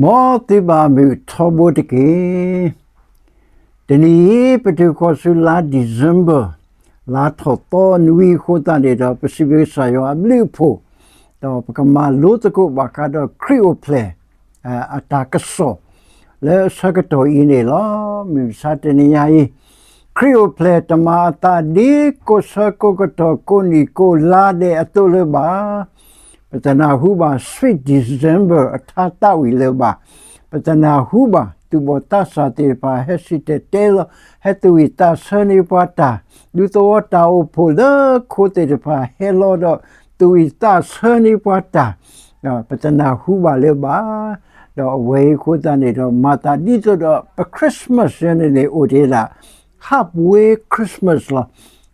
မ်သုဘၣ်မုာ်ထီဘိတက့ၢ်. တနံၤအံၤ ပတုၤဃီၤဆူလါ December လါထီၣ်သီနွံအဃိသတးန့ၣ်ဒီး ပစံးဘျုးကစၢ်ယွၤအဘျုးအဖှိၣ်, ဒီးပကမၤလိသကိးဘၣ်ဃးဒီးခရံာ်အိၣ်ဖျဲၣ် အတၢ်ကစီၣ် လၢအဆၢကတီၢ်အံၤန့ၣ်လီၤ. မုၢ်မဆါတနံၤညါအံၤ ခရံာ်အိၣ်ဖျဲၣ်တမၤအသးဒ်ကိးဆၢကိးကတီၢ်ကိးနံၣ်ကိးလါဒဲးအသိးလၢၤဘၣ်. ပတနၢ်ဟူဘၣ် Sweet December အထါသးဝံၣ်လၢၤဘၣ်. ပတနၢ်ဟူဘၣ် သူၣ်ဘီၣ်သးစၢ်သ့ၣ်တဖၣ်ဟဲစံၣ်တဲၤတဲလီၤ, ဟဲသူၣ်ဝံၣ်သးဆၢန့ၢ်ပှၤတၢ်, ဒူသဝီတၢ်အိၣ်ဖှိၣ်လၢခိသ့ၣ်တဖၣ်ဟဲလီၤဒီး သူၣ်ဝံၣ်သးဆၢန့ၢ်ပှၤတၢ် ပတနၢ်ဟူဘၣ်လၢၤဘၣ်. ဒီးအဝဲအံၤအဃိသတးန့ၣ်ဒီး မၤသးဒ်သိးဒီး ပ Christmas န့ၣ်န့ၣ် အိၣ်တ့ၢ်ဒၣ် halfway Christmas လီၤ.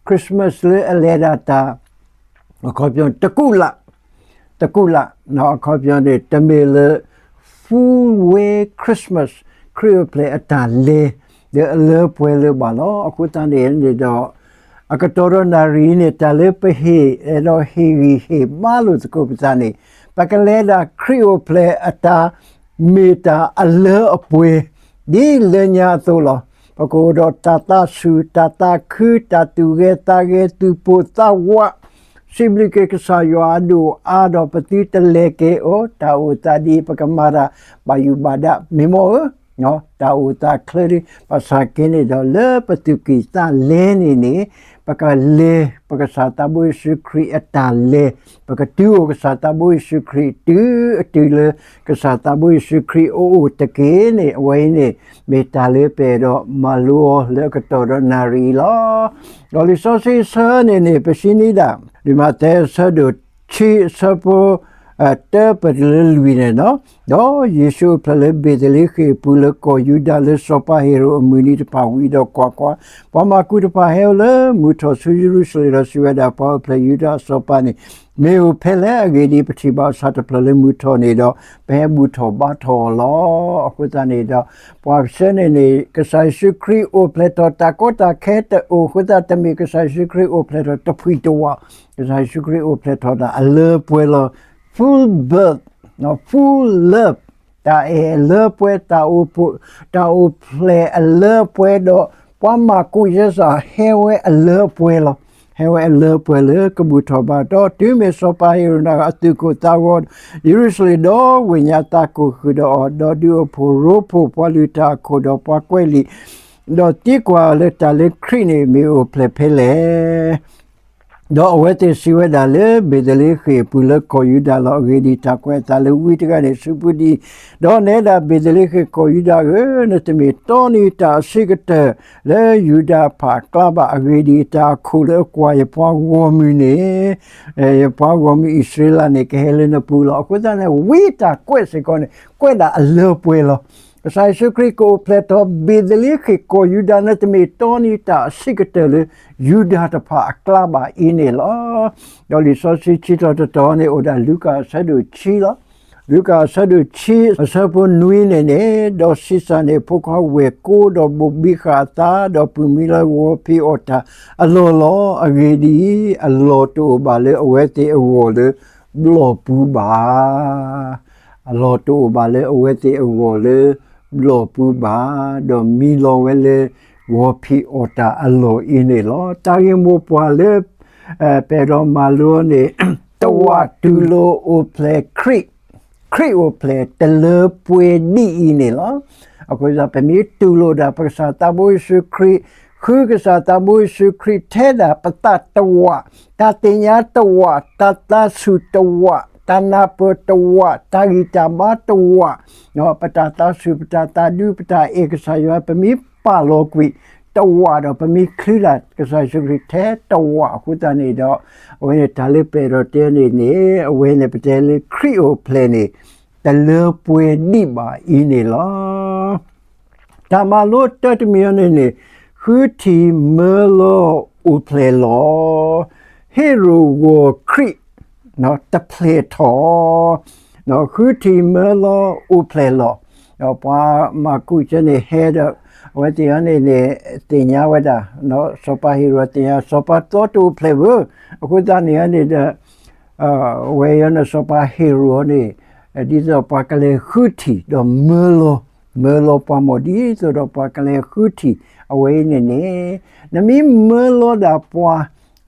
Christmas လၢအလဲၤဒၣ်တၢ် အခီပညီ တကူးလး, တကူးလး, အခီပညီန့ၣ် တမ့ၢ်လၢ full way Christmas ခရံာ်အိၣ်ဖျဲၣ်အတၢ်လဲၤ လၢအလၢပှဲၤလၢၤဘၣ်လီၤ. အဃိသတးန့ၣ်န့ၣ်ဒီး အကတီၢ်ဒီးနၣ်ရံၣ်အံၤန့ၣ် တၢ်လၢပဟ့ၣ် အဲၣ်ဒိးဟ့ၣ်ဂံၢ်ဟ့ၣ်ဘါလိာ်သကိးပသးန့ၣ် ပကလဲၤဒၣ်ခရံာ်အိၣ်ဖျဲၣ်အတၢ် မ့ၢ်တၢ်အလၢအပှဲၤ ဒ်လၢညါအသိးလီၤ. ပကအိၣ်ဒီးတၢ်သးဆူၣ် တၢ်သးခု တၢ်သူၣ်ဂဲၤသးဂဲၤ သူၣ်ပိၢ်သးဝး စံးဘျုးက့ၤကစၢ်ယွၤအဒိၣ်အါဒီး ပသုတလဲၤက့ၤအီၤ တၢ်အိၣ်သးဒ်အံၤ ပကမၤတၢ်ဘၣ်ယိၣ်ဘၣ်ဒၣ် မ့ၢ်မ့ၢ်ဧၢ, တၢ်အိၣ်သးချ့လံ. ဘၣ်ဆၣ်က့န့ၣ်ဒီး လၢပသူၣ်ကံၢ်သးလဲန့ၣ်န့ၣ် ပကလဲၤ ပကစၢ်သးဘိယ့ၣ်ၡူးခရံာ်အတၢ်လဲၤ ပကတုၤအိၣ်ကစၢ်သးဘိယ့ၣ်ၡူးခရံာ် တုၤအတုၤလၢ ကစၢ်သးဘိယ့ၣ်ၡူးခရံာ်အအိၣ်တက့ၢ်န့ၣ် အဝဲအံၤန့ၣ် မ့ၢ်တၢ်လၢပအဲၣ်ဒိးမၤလိအီၤလၢအကတီၢ်ဒီးနၣ်ရံၣ်အံၤလီၤ. ဒီးလံာ်စီဆှံအဆၢန့ၣ်န့ၣ် ပစံးန့ၢ်ဒၣ် လံာ်မးသဲအဆၢဒိၣ်ခံ အဆၢဖိ တၢပတုၤလၢလွံၢ်န့ၣ်လီၤ. ဒီးယ့ၣ်ၡူးအိၣ်ဖျဲၣ်လၢဘ့းသလ့ဃ့ၣ်အပူၤလၢကီၢ်ယူဒၤ လၢစီၤပၤဟ့ၤရိာ်အမုၢ်နံၤတဖၣ်ဝံၤဒီး ကွၢ်ကွၢ်, ပှၤမၢ်ကူးတဖၣ်ဟဲအိၣ်လၢမုၢ်ထီၣ်ဆူယရူၤၡလ့ၣ်ဒီးစံးဝဲဒၣ်, ပှၤအိၣ်ဖျဲၣ်ယူဒၤအစီၤပၤန့ၣ် မ့ၢ်အိၣ်ဖဲလဲၣ်. အဂ့ၢ်ဒ်အံၤ, ပထံၣ်ဘၣ်အဆၣ်တဖျၢၣ်လၢမုၢ်ထီၣ်န့ၣ်ဒီး ပဟဲဘူၣ်ထီၣ်ဘါထီၣ်အီၤလီၤ. အဃိသတးန့ၣ်ဒီး ပှၤကဆၢန့ၣ်န့ၣ် ကစၢ်ယ့ၣ်ၡူးခရံာ်အိၣ်ဖျဲၣ်ထီၣ်တၢ်ကီတၢ်ခဲတအိၣ်အဃိသတး တမ့ၢ်ကစၢ်ယ့ၣ်ၡူးခရံာ်အိၣ်ဖျဲၣ်ထီၣ်တဖှံၣ်တဝး, ကစၢ်ယ့ၣ်ၡူးခရံာ်အိၣ်ဖျဲၣ်ထီၣ်ဒၣ်အလၢပှဲၤလီၤ. Full birth, full love, တၢ်အဲၣ်အလၢပှဲၤ, တၢ်အိၣ်ဖှိၣ်, တၢ်အိၣ်ဖျဲၣ်အလၢပှဲၤဒီး ပှၤမၢ်ကူးယဲစၢ်ဟဲဝဲအလၢပှဲၤလီၤ. ဟဲဝဲအလၢပှဲၤလၢကဘူၣ်ထီၣ်ဘါထီၣ်, တုၤမ့ၢ်စီၤပၤဟ့ၤရိာ်နာ်ဂၤအသူၣ်ကိၢ်သးဂီၤယရူၤၡလ့ၣ်ဒီး ဝ့ၢ်ညါသးကိၢ်ဃုာ်ဒီးအီၤ, ဒီးဒုးအိၣ်ဖှိၣ်ရိဖှိၣ်ပှၤလုၢ်တၢ်အခိၣ်ဒီးပှၤကွဲးလံာ်, ဒီးသံကွၢ်လၢတၢ်လၢခရံာ်န့ၣ် မ့ၢ်အိၣ်ဖျဲၣ်ဖဲလဲၣ်. ဒီးအဝဲသ့ၣ်စံးဝဲဒၣ်လၢ ဘ့းသလ့ဃ့ၣ်အပူၤလၢကီၢ်ယူဒၤလီၤ. အဂ့ၢ်ဒ်အံၤ, တၢ်ကွဲးအသးလၢဝံတဂၤန့ၣ် စူးပူဒံး, ဒီးနဲဒၣ်ဘ့းသလ့ဃ့ၣ်ကီၢ်ယူဒၤဧၢ, နတမ့ၢ်တီနံၤတၢ်အဆံးကတၢၢ်လၢယူဒၤတဖၣ်အကျါဘၣ်. အဂ့ၢ်ဒ်အံၤ, တၢ်အခိၣ်လၢအကွၢ်ယပှၤဂီၢ်မုၢ်န့ၣ် ယပှၤဂီၢ်မုၢ်အံၣ်စရ့လးန့ၣ် ကဟဲလၢနပူၤလီၤ. အဃိသတးန့ၣ် ဝံတၢ်ကွဲးစ့ၢ်ကီးန့ၣ် ကွဲးဒၣ်အလၢပှဲၤလီၤ. ကစၢ်ယ့ၣ်ၡူးခရံာ်ကအိၣ်ဖျဲၣ်ထီၣ်ဘ့းသလ့ဃ့ၣ်ကီၢ်ယူဒၤ နတမ့ၢ်တီနံၤတၢ်အဆံးကတၢၢ်လၢယူဒၤတဖၣ်အကျါဘၣ်အံၤန့ၣ်လီၤ. ဒီးလံာ်စီဆှံဆံထီၣ်တတီၤန့ၣ် အိၣ်ဒၣ်လူၤကၣ်အဆၢဒိၣ်ခံလီၤ. လူၤကၣ်အဆၢဒိၣ်ခံ အဆၢဖိနွံန့ၣ်န့ၣ်, ဒီးဆံးစၢ်န့ၢ်အဖိခွါဝဲၢ်ကိဒီးဘိၣ်ဘံဃာ်အသး, ဒီးပုၢ်မံလၢဂီၤဖံးအီၣ်တၢ်အလီၢ်လီၤ. အဂ့ၢ်ဒ်အံၤ, အလီၢ်တအိၣ်ဘၣ်လၢအဝဲသ့ၣ်အဂီၢ်လၢဘျီၣ်ပူၤဘၣ်. အလီၢ်တအိၣ်ဘၣ်လၢအဝဲသ့ၣ်အဂီၢ်လၢဘျီၣ်ပူၤဘၣ်, ဒီးမံလီၤဝဲလၢဂီၤဖံးအီၣ်တၢ်အလီၢ်အံၤန့ၣ်လီၤ. တၢ်ဂ့ၢ်မိၢ်ပှၢ်လၢ ပအဲၣ်ဒိးမၤလိန့ၣ် တဝးတူၢ်လိာ်အိၣ်ဖျဲၣ်ခရံာ်, ခရံာ်အိၣ်ဖျဲၣ်တလၢပှဲၤဒ်အံၤန့ၣ်လီၤ. အဃိသတး ပမ့ၢ်တူၢ်လိာ်ဒၣ်ပကစၢ်သးဘိယ့ၣ်ၡူးခရံာ်, ဃုကစၢ်သးဘိယ့ၣ်ၡူးခရံာ်ထဲဒၣ်ပသးတဝး, တၢ်သ့ၣ်ညါတဝး, တၢ်သးဆူၣ်တဝး, တၢ်နၢ်ပၢၢ်တဝး, တၢ်ဂံၢ်တၢ်ဘါတဝး, ပတၢ်သးဆူၣ် ပတၢ်သးဒူ ပတၢ်အဲၣ်ကစၢ်ယွၤ ပမ့ၢ်ပာ်လီၤကွံာ်တဝးဒီး ပမ့ၢ်ချုးဒၣ်ကစၢ်ယ့ၣ်ၡူးခရံာ်ထဲတဝးအဃိသတးန့ၣ်ဒီး အဝဲန့ၣ်တၢ်လၢပအဲၣ်ဒိးတဲန့ၣ်န့ၣ် အဝဲန့ၣ်ပတဲလၢခရံာ်အိၣ်ဖျဲၣ်န့ၣ် တလၢပှဲၤဒံးဘၣ်အံၤန့ၣ်လီၤ. တၢ်မၤလိတၢတမံၤအံၤန့ၣ်န့ၣ် ဃုထံၣ်မၢလီၤအိၣ်ဖျဲၣ်လီၤ. ဟ့ရိၣ်ဂီၤခရံာ် တဖျဲၣ်ထီၣ်, ဃုထံၣ်မၢလီၤအိၣ်ဖျဲၣ်လီၤ. ဒီးပှၤမၢ်ကူးကဲန့ၣ်ဟဲဒီး အဝဲသ့ၣ်အံၤန့ၣ်န့ၣ် သ့ၣ်ညါဝဲဒၣ် စီၤပၤဟ့ရိၣ်သ့ၣ်ညါ စီၤပၤသီတအိၣ်ဖျဲၣ်ဘၣ်. အဃိသတးန့ၣ်န့ၣ်ဒီး အဝဲအံၤန့ၣ် စီၤပၤဟ့ရိၣ်န့ၣ် ဒ်သိးပှၤကလဲၤဃုထံၣ်ဒီးမၢလီၤ, မၢလီၤပှၤမ့ၢ်ဒ်သိးဒီးပှၤကလဲၤဃုထံၣ် အဝဲအံၤန့ၣ်န့ၣ်, နမ့ၢ်မၢလီၤဒၣ်ပှၤ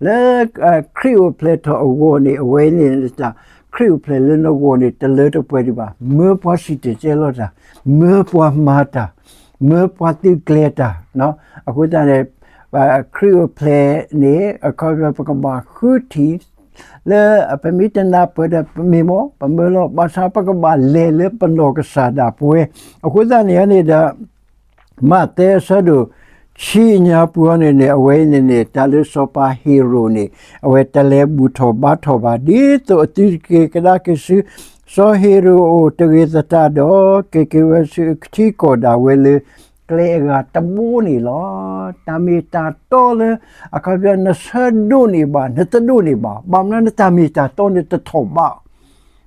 လၢခရံာ်အိၣ်ဖျဲၣ်ထီၣ်အဂီၢ်န့ၣ် အဝဲအံၤန့ၣ်တၢ် ခရံာ်အိၣ်ဖျဲၣ်လၢနဂီၢ်န့ၣ် တလၢတပှဲၤဒံးဘၣ်. မၢပှၤစံၣ်တဲၤတဲလီၤတၢ်, မၢပှၤမၤတၢ်, မၢပှၤသုးကျဲၤတၢ်, အဃိသတးန့ၣ် ခရံာ်အိၣ်ဖျဲၣ်န့ၣ် အခီပညီပကဘၣ်ဃုထံၣ် လၢပမ့ၢ်တနၢ်ပၢၢ်ဒီးပမ့ၢ်မ့ၢ် ပမၢလီၤ ဘၣ်ဆၣ်ပကဘၣ်လဲၤလၢပနီၢ်ကစၢ်ဒၣ်ပဝဲ, အဃိသတးန့ၣ်န့ၣ်ဒီး မးသဲအဆၢဒိၣ်ဆံညါပူၤအံၤန့ၣ်န့ၣ် အဝဲအံၤန့ၣ်န့ၣ် တၢ်လၢစီၤပၤဟ့ရိာ်န့ၣ် အဝဲတလဲၤဘူၣ်ထီၣ်ဘါထီၣ်ဘၣ် ဒ်သိးအသုတက့ၤကဒါက့ၤဆူ စီၤဟ့ရိာ်အအိၣ်တဂ့ၤသတးဒီး က့ၤက့ၤဝဲဆူအထံကီၢ်ဒၣ်ဝဲလၢ ကျဲအဂၤတဘိန့ၣ်လီၤ. တၢ်မ့ၢ်တၢ်တီလၢ အခီပညီနဆၢဒိးန့ၢ်ဘၣ် နတဒိးန့ၢ်ဘၣ်, ဘၣ်မနုၤနတၢ်မ့ၢ်တၢ်တီန့ၣ်တထီၣ်ဘး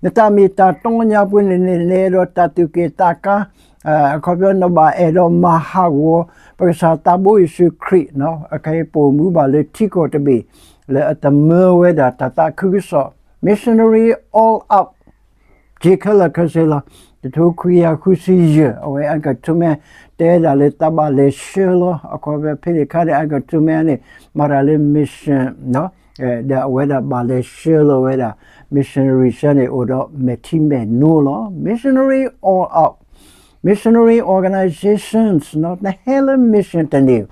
နတၢ်မ့ၢ်တၢ်တီညါပူၤန့ၣ်န့ၣ် နအဲၣ်ဒိးတၢ်သူၣ်က့ၣ်သးကါ, အခီပညီနဘၣ်အဲၣ်ဒိးမၤဟးဂီၤ ပကစၢ်သးဘိယ့ၣ်ၡူးခရံာ်, အခဲအံၤပိာ်မူဘၣ်လၢထံကီၢ်တဘ့ၣ် လၢအတမၢဝဲဒၣ်တၢ်သးခုကစီၣ် missionary all out က့ၤခဲလၢာ်ခဲဆ့လီၤ. တထိခွံကယၤဃုဆံယဲၢ် အဝဲ Uncle Thomas တဲဒၣ်လၢတၢ်ဘၣ်လဲၤဆှၢလီၤ အခီပညီဖဲန့ၣ်အခါန့ၣ် Uncle Thomas န့ၣ် မၤတၢ်လၢ mission ဒီးအဝဲဒၣ်ဘၣ်လဲၤဆှၢလီၤဝဲဒၣ် missionary ဆၢန့ၣ် အိၣ်ဒီးမဲာ်ထံမဲာ်နိလီၤ. Missionary all out, missionary organizations နဟဲလၢ mission တန့ၢ်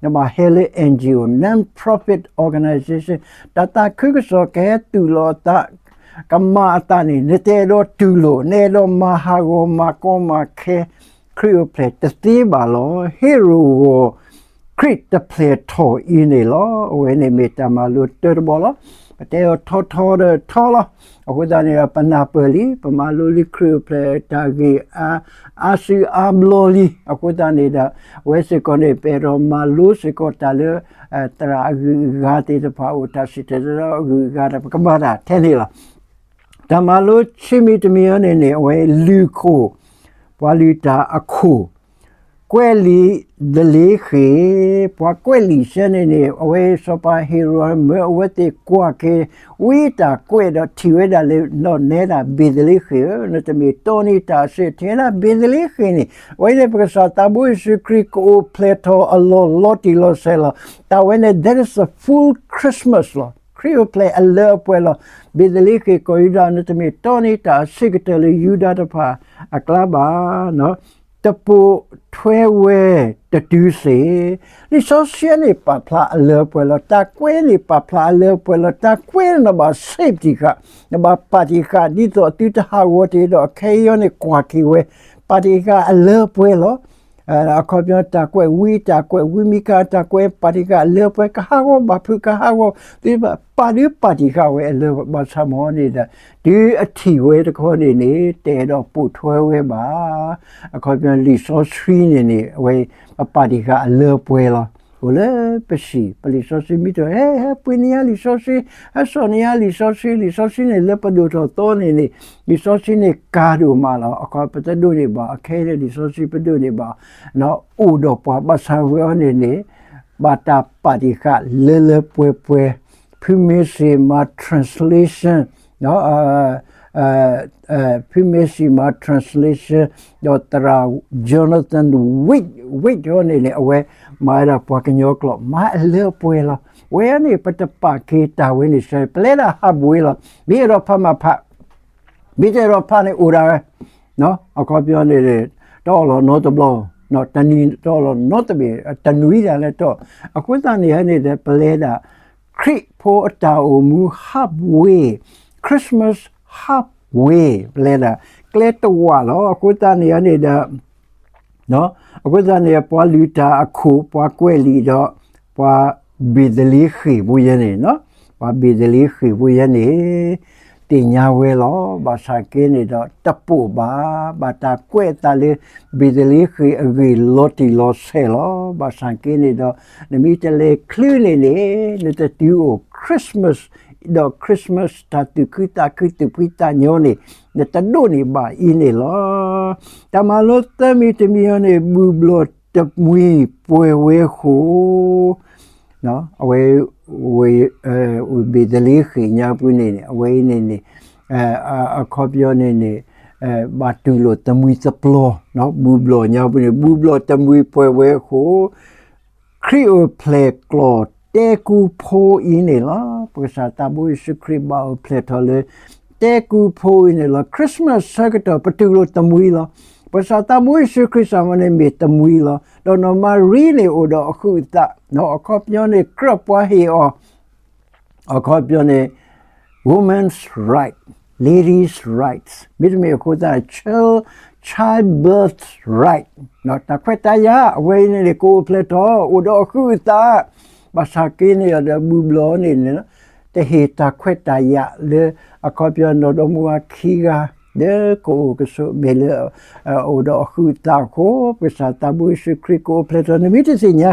နဘၣ်ဟဲလၢ NGO, non-profit organization တၢ်သးခုကစီၣ်ကဟဲတူၢ်လိာ်အသး ကမၤအသးန့ၣ် နတအဲၣ်ဒိးတူၢ်လိာ် နအဲၣ်ဒိးမၤဟးဂီၤမၤကီမၤခဲ ခရံာ်အိၣ်ဖျဲၣ်တသ့ဘၣ်လီၤ. ဟ့ရိာ်အဂီၢ် ခရံာ်တဖျဲၣ်ထီၣ်အံၤန့ၣ်လီၤ. အဝဲန့ၣ်မ့ၢ်တၢ်မၤလိတၢတဘီလီၤ. ပတဲအီၤထီထီဒီးထီလီၤ. အဃိသတးန့ၣ်ဒီး ပနၢ်ပၢၢ်လံ ပမၤလိလံခရံာ်အိၣ်ဖျဲၣ်တၢ်ဂ့ၢ် အါစုအါဘျီလံ. အဃိသတးန့ၣ်ဒီး အဝဲစ့ၢ်ကီးန့ၣ် ပအဲၣ်ဒိးမၤလိစ့ၢ်ကီးတၢ်လၢ သရၣ်အဂုၤအဂၤသ့ၣ်တဖၣ်အိၣ်တၢ်စံၣ်တဲၤတဲလီၤအဂုၤအဂၤဒီး ပကမၤတၢ်ထဲန့ၣ်လီၤ. တၢ်မၤလိဆံမံၤတမံၤအံၤန့ၣ်န့ၣ် အဝဲလုၢ်ခိၣ် ပှၤလုၢ်တၢ်အခိၣ် ကွဲးလံာ်သလ့ဃ့ၢ်, ပှၤကွဲးလံာ်ဆၢန့ၣ်န့ၣ် အဝဲစီၤပၤဟ့ရိာ်မၢအဝဲသ့ၣ်ကွၢ်က့ၤ ဝံတၢ်ကွဲးဒီးထံၣ်ဝဲဒၣ်လၢ နီၢ်နဲဒၣ်ဘ့ၤသလ့ဃ့ၢ်ဧၢ, နတမ့ၢ်တီန့ၢ်တၢ်အဆၢထဲဒၣ်ဘ့ၤသလ့ဃ့ၢ်န့ၣ် အဝဲန့ၣ်ပကစၢ်သးဘိယ့ၣ်ၡူးခရံာ်ကအိၣ်ဖျဲၣ်ထီၣ်အလီၢ်လီၤတံၢ်လီၤဆဲးလီၤ. တၢ်ဝဲန့ၣ် that is the full Christmas လီၤ. ခရံာ်အိၣ်ဖျဲၣ်အလၢအပှဲၤလီၤ. ဘ့ၤသလ့ဃ့ၢ်ကီၢ်ယူဒၤ နတမ့ၢ်တီန့ၢ်တၢ်အဆၢကတၢၢ်လၢယူဒၤတဖၣ်အကျါဘၣ် တပိာ်ထွဲဝဲတတုၤသ့ၣ်. လံာ်စီဆှံန့ၣ်ပာ်ဖျါအလၢအပှဲၤလီၤ. တၢ်ကွဲးန့ၣ်ပာ်ဖျါအလၢအပှဲၤလီၤ. တၢ်ကွဲးနဘၣ် safety ဃာ်, နဘၣ်ပာ်တံၢ်ဃာ် ဒ်သိးအသုတဟးဂီၤတ့ၢ်ဒီးအခဲအံၤန့ၣ်ကွၢ်က့ၤဝဲ, ပာ်တံၢ်ဃာ်အလၢအပှဲၤလီၤ. အခီပညီတၢ်ကွဲးဝံတၢ်ကွဲးဝံမံခါတၢ်ကွဲး ပာ်တံၢ်ဃာ်အလၢအပှဲၤ ကဟးဂီၤဘၣ်ဖုးကဟးဂီၤ သုပာ်ဒုးပာ်တံၢ်ဃာ်ဝဲအလၢ ဘၣ်ဆၣ်မ့ၢ်န့ၣ်ဒီး တုၤအထံၣ်ဝဲတခီန့ၣ်န့ၣ် တအဲၣ်ဒိးပိာ်ထွဲဝဲဘၣ်. အခီပညီလံာ်စီဆှံန့ၣ်န့ၣ် အဝဲ ပပာ်တံၢ်ဃာ်အလၢအပှဲၤလီၤ. အိၣ်လၢပစံး ပလံာ်စီဆှံမ့ၢ်တအိၣ် ဟဲ ဟဲပှ့ၤန့ၢ်ယၤလံာ်စီဆှံ, ဟဲစိာ်န့ၢ်ယၤလံာ်စီဆှံ, လံာ်စီဆှံန့ၣ်လၢပဒိၣ်ထီၣ်သီန့ၣ်န့ၣ် လံာ်စီဆှံန့ၣ်ကၤဒိၣ်မးလီၤ. အခီပညီပဒိးန့ၢ်ဘၣ် အခဲအံၤန့ၣ် လံာ်စီဆှံပဒိးန့ၢ်ဘၣ် အိၣ်ဒီးပှၤဘၣ်ဆၣ်ဝဲအံၤန့ၣ်န့ၣ် ဘၣ်တၢ်ပာ်တံၢ်ဃာ်လၢလၢပှဲၤပှဲၤ ဖုမ့ၢ်စံးမၤ translation ဖုမ့ၢ်စံးမၤ translation ဒီးသရၣ် Jonathan Witt, Witt အံၤန့ၣ်န့ၣ် အဝဲမၤဝဲဒၣ်ပှၤကညီကျိာ် မၤအလၢအပှဲၤလီၤ. ဝဲအံၤန့ၣ် ပတပာ်က့ၤတၢ်ဝဲန့ၣ်ဆၢ ပလဲၤဒၣ်ဟးဘှ့လီၤ. မ့ၢ်အဲၣ်ဒိးဖးမၤဖး မ့ၢ်တအဲၣ်ဒိးဖးန့ၣ်အိၣ်ဒၣ်ဝဲ အခီပညီန့ၣ် တအီၣ်လီၤနီတဘျီ, တနံၤတအီၣ်လီၤနီတဘ့ၣ်, တနွံဒၣ်လဲာ်တအီၣ်, အဃိသတးန့ၣ်န့ၣ်ဒီး ပလဲၤဒၣ် ခရံာ်ဖိအတၢ်အိၣ်မူဟးဘှ့, Christmas ဟးဘှ့, ပလဲၤဒၣ် ကျဲတဝာ်လီၤ. အဃိသတးန့ၣ်န့ၣ်ဒီး အဃိသတးန့ၣ် ပှၤလုၢ်တၢ်အခိၣ် ပှၤကွဲးလံာ်ဒီး ပှၤဘ့ၤသလ့ဃ့ၢ်ဖိယဲန့ၣ်, ပှၤဘ့ၤသလ့ဃ့ၢ်ဖိယဲန့ၣ် သ့ၣ်ညါဝဲလီၤ. ဘၣ်ဆၣ်က့န့ၣ်ဒီး တပိာ်ဘၣ်, ဘၣ်တၢ်ကွဲးအသးလၢ ဘ့ၤသလ့ဃ့ၢ်အဂ့ၢ်လီၤတံၢ်လီၤဆဲးလီၤ. ဘၣ်ဆၣ်က့န့ၣ်ဒီး နမ့ၢ်တလဲၤချုးန့ၣ်န့ၣ် နတတုၤအိၣ် Christmas ဒီး Christmas တၢ်သူၣ်ခုသးခုသူၣ်ဖှံသးညီန့ၣ် နတဒိးန့ၢ်ဘၣ်အံၤန့ၣ်လီၤ. တၢ်မၤလိသၢမံၤတမံၤအံၤန့ၣ် ဘူၣ်ဘျီၣ်တမှံၤပှဲၤဝဲအဃိ အဝဲ ဝ့ၢ်ဘ့ၤသလ့ဃ့ၢ်ညါပူၤန့ၣ်န့ၣ် အဝဲအံၤန့ၣ်န့ၣ် အခီပညီန့ၣ်န့ၣ် ဘၣ်တူၢ်လိာ်တမှံၤတပျီၤ, ဘူၣ်ဘျီၣ်ညါပူၤန့ၣ် ဘူၣ်ဘျီၣ်တမှံၤပှဲၤဝဲအဃိ ခရံာ်အိၣ်ဖျဲၣ်ကျိာ်တဲကူဖိအံၤန့ၣ်လီၤ. ပကစၢ်သးဘိယ့ၣ်ၡူးခရံာ်ဘၣ်အိၣ်ဖျဲၣ်ထီၣ်လၢ တဲကူဖိအံၤန့ၣ်လီၤ. Christmasဆၢကတီၢ် ပတူၢ်လိာ်တမှံၤလီၤ. ပကစၢ်သးဘိယ့ၣ်ၡူးခရံာ်စ့ၢ်ကီးန့ၣ်မ့ၢ်တမှံၤလီၤ. ဒီးနီၢ်မၤရံန့ၣ်အိၣ်ဒီးအဟုးအသး, အခီပညီန့ၣ် ကြၢးပှၤဟ့ၣ်အီၤ အခီပညီန့ၣ် women's right, ladies' rights, မ့တမ့ၢ်အဃိသတး child, childbirth right, တၢ်ခွဲးတၢ်ယာ် အဝဲအံၤန့ၣ်န့ၣ် ကအိၣ်ဖျဲၣ်ထီၣ် အိၣ်ဒီးအဟုးအသး, ဘၣ်ဆၣ်က့န့ၣ်ဒီး ဘူၣ်ဘျီၣ်န့ၣ်န့ၣ် တဟ့ၣ်တၢ်ခွဲးတၢ်ယာ်လၢ အခီပညီနီၢ်ဒီမါဝၤခံဂၤ လၢကအိၣ်ကဆိးမဲာ်လၢ အိၣ်ဒီးအဟုးအသးအဃိ ပကစၢ်သးဘိယ့ၣ်ၡူးခရံာ်ကအိၣ်ဖျဲၣ်ထီၣ် နမ့ၢ်တသ့ၣ်ညါ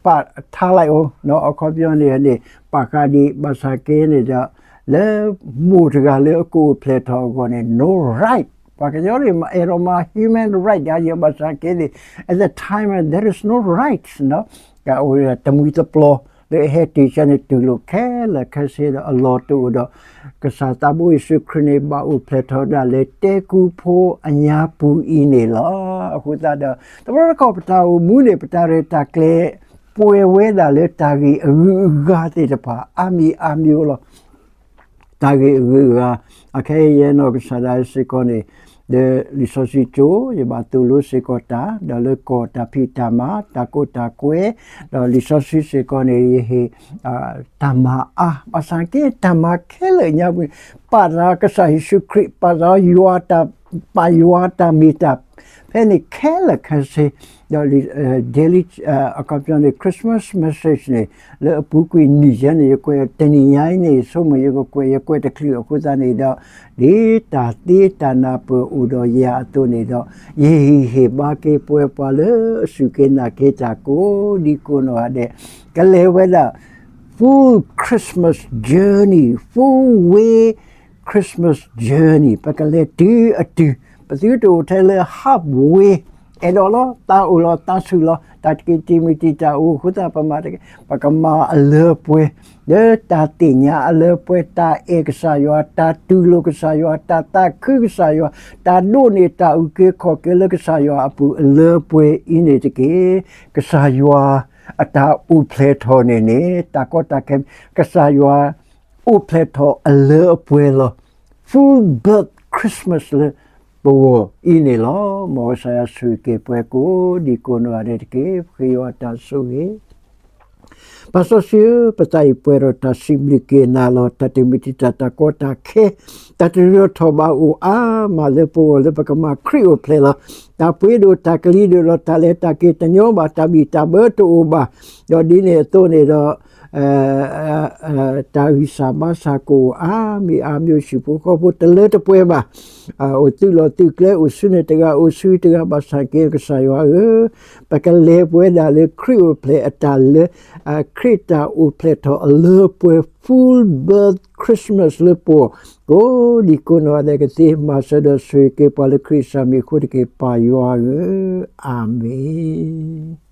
ပာ်ထါလၢအီၤ အခီပညီန့ၣ်န့ၣ် ပာ်ဃာ်ဒံး ဘၣ်ဆၣ်က့န့ၣ်ဒီး လၢမိၢ်တဂၤလၢအကအိၣ်ဖျဲၣ်ထီၣ်အဂီၢ်န့ၣ် no right, ပှၤကညီန့ၣ် အဲၣ်ဒိးမၤ human right ယဘၣ်ဆၣ်က့န့ၣ် at the time there is no right, တၢ်အိၣ်တမှံၤတပျီၤ လၢအဟဲတ့ၢ်ဆၢန့ၣ် တူၢ်လိာ်ခဲလၢာ်ခဲဆ့ဒီးအလီၢ်တအိၣ်ဒီး ကစၢ်သးဘိယ့ၣ်ၡူးခရံာ်န့ၣ် ဘၣ်အိၣ်ဖျဲၣ်ထီၣ်ဒၣ်လၢတဲကူဖိအညါပူၤအံၤန့ၣ်လီၤ. အဃိသတးဒီး တဘျီတခီၣ်ပတၢ်အိၣ်မူန့ၣ် ပတၢ်ရဲၣ်တၢ်ကျဲၤ ပှဲၤဝဲဒၣ်လၢတၢ်ဂ့ၢ်အဂုၤအဂၤသ့ၣ်တဖၣ် အါမံၤအါမံၤလီၤ. တၢ်ဂ့ၢ်အဂုၤအဂၤ အခဲအံၤယဲနီၢ်ကစၢ်ဒၣ်စ့ၢ်ကီးန့ၣ် ဒီးလံာ်စီဆှံကၠိ ယဘၣ်သိၣ်လိစ့ၢ်ကီးတၢ် ဒီးလၢကီၢ်တၢ်ဖံးတၢ်မၤ တၢ်ကိးတၢ်ကွဲး ဒီးလံာ်စီဆှံစ့ၢ်ကီးန့ၣ် ယဟ့ၣ် တၢ်မၤအါ ဘၣ်ဆၣ်က့ တၢ်မၤခဲလၢာ်ညါပူၤန့ၣ် ပာ်သးကစၢ်ယ့ၣ်ၡူးခရံာ် ပာ်သးယွၤတၢ် ပာ်ယွၤတၢ်မ့ၢ်တၢ် ဖဲန့ၣ်ခဲလၢာ်ခဲဆ့ ဒီး daily အခီပညီန့ၣ် Christmas message န့ၣ် လၢအပူၤကွံာ်နံၣ်ယဲန့ၣ် ယကွဲးတနံၤညါအံၤန့ၣ် ဆိကမိၣ်ယကကွဲး ယကွဲးတချုးအဃိသတးန့ၣ်ဒီး ဒ်တၢ်သ့တၢ်နၢ်ပၢၢ်အိၣ်ဒီးယၤအသိးန့ၣ်ဒီး ယဟ့ၣ်ဂံၢ်ဟ့ၣ်ဘါက့ၤပှဲၤပှၤလၢအစူၢ်က့ၤနာ်က့ၤတၢ်ကိးဒံကိးနီၢ်ဂၤဒဲး ကလဲၤဝဲဒၣ် full Christmas journey, full way Christmas journey ပကလဲၤတုၤအတုၤ ပသုတအိၣ်ထဲလၢ halfway အဲၣ်ဒိးလီၤ တၢ်အိၣ်လီၤတၢ်ဆူၣ်လီၤ တၢ်တက့ၤတံာ်မုၢ်တံာ်တာ်အိၣ်အဃိသတး ပမၤတက့ၢ် ပကမၤအလၢပှဲၤ လၢတၢ်သ့ၣ်ညါအလၢပှဲၤ တၢ်အဲၣ်ကစၢ်ယွၤ တၢ်တူၢ်လိာ်ကစၢ်ယွၤ တၢ်သးခုကစၢ်ယွၤ တၢ်ဒိးန့ၢ်တၢ်အုၣ်က့ၤခီၣ်က့ၤလၢကစၢ်ယွၤအပူၤအလၢပှဲၤအံၤန့ၣ်တက့ၢ်. ကစၢ်ယွၤအတၢ်အိၣ်ဖျဲၣ်ထီၣ်န့ၣ်န့ၣ် တၢ်ကီတၢ်ခဲ ကစၢ်ယွၤ အိၣ်ဖျဲၣ်ထီၣ်အလၢအပှဲၤလီၤ. Full birth Christmas လၢပဂီၢ်အံၤန့ၣ်လီၤ. မ်ကစၢ်ယွၤဆိၣ်ဂ့ၤက့ၤပှၤကိးဒံကိးနီၢ်ဂၤဒဲးတက့ၢ်. ပဃ့ယွၤတၢ်ဆိၣ်ဂ့ၤ ပၢ်စီဆှံဧၢ, ပသးအံၤပှဲၤဒီးတၢ်စံးဘျုးက့ၤနၤလီၤ. တၢ်တမုၢ်တံာ်တာ် တၢ်ကီတၢ်ခဲ တၢ်တဒၢထီၣ်ဘၣ်အိၣ်အါမးလၢပဂီၢ်လၢပကမၤခရံာ်အိၣ်ဖျဲၣ်လီၤ. တၢ်ပှ့ၤဒိၣ်တၢ်ကလံၤဒိၣ်ဒီး တၢ်လဲၤတၢ်က့ၤတညီဘၣ် တၢ်ဘံၣ်တၢ်ဘၢတအိၣ်ဘၣ်. ဒီးဒ်န့ၣ်အသိးန့ၣ်ဒီး တၢ်ဂံၢ်စၢ်ဘါစၢ်ကအိၣ်အါမံၤအါမံၤ ဟံၣ်ဖိဃီဖိတလၢတပှဲၤဘၣ်. အိၣ်သုးလီၢ်သုးကျဲ အိၣ်ဆူန့ၣ်တဂၤ အိၣ်ဆူတဂၤ ဘၣ်ဆၣ်က့ ကစၢ်ယွၤဧၢ, ပကလဲၤပှဲၤဒၣ်လၢခရံာ်အိၣ်ဖျဲၣ်အတၢ်လၢ ခရံာ်တၢ်အိၣ်ဖျဲၣ်ထီၣ်အလၢပှဲၤ full birth Christmas လၢပဂီၢ် ကိးဒံကိးနီၢ်ဂၤဒဲးကသ့ မၤစၢၤဒီးဆိၣ်ဂ့ၤက့ၤပှၤလၢခရံာ်စၢ်မံၤအဃိတက့ၢ် ပၢ်ယွၤဧၢ, အၤမ့ၣ်.